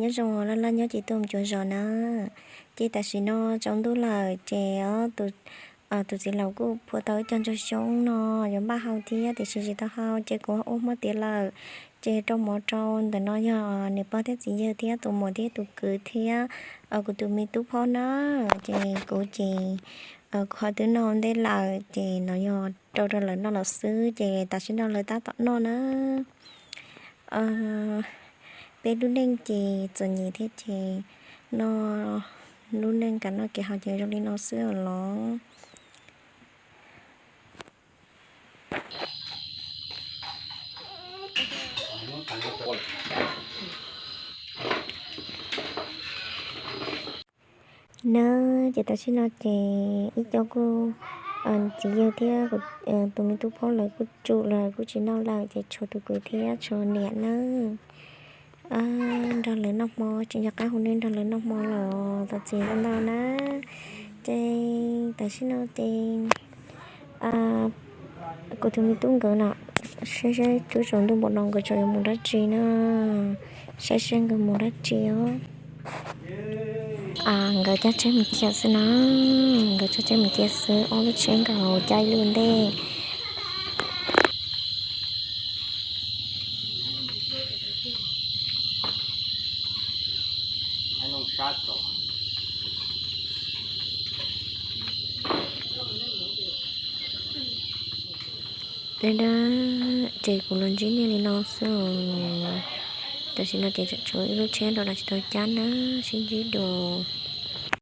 Nyob zoo laj laj nyob ces tuaj mus cuav zos na. Ces tam sim no tsaus ntuj lawm ces tus txiv laus kuj phua tau ib co ntsaug xyoob no yuav npaj hau thiab tiam sis tsis tau hau ces kuv ua hmo tiav lawm. Ces rau mov rau ntawm no yog niam pog thiab txiv yawg thiab tus muam thiab tus kwv thiab kuv tus me tub phob na. Ces kuv ces kuv ho twb noj ntej lawm ces no yog rau rau lawv noj los xwb ces tam sim no lawv tab tom noj na. Peb lub neej ces txom nyem thiab ces no lub neej kev noj kev haus ces zoo li no xwb os los. Na, ces tam sim no ces ib co kuj txiv yawg thiab tus me tub phob lawv kuj tsum lawm kuj tsis noj lawm ces tshuav tus kwv thiab tshuav niam na. Nrog lawv noj hmo tsis nco qab hu nej nrog lawv noj hmo los txog txiv ntau na. Ces tam sim no ces kuv tus me tub nkawd no, saib saib twb tsaus ntuj npaum no nkawd tseem yuav mus dab tsi na. Saib saib nkawd mus dab tsi os. Nkawd cab tsheb mus cia xwb na. Nkawd cab tsheb mus cia xwb, ob lub tsheb nkawd cab ib lub ntej. Dab dab, ces kuv los ntsib nej li no xwb os. Tam sim no ces tshuav ib lub tsheb rau los tsis tau cab na, sib ntsib dua.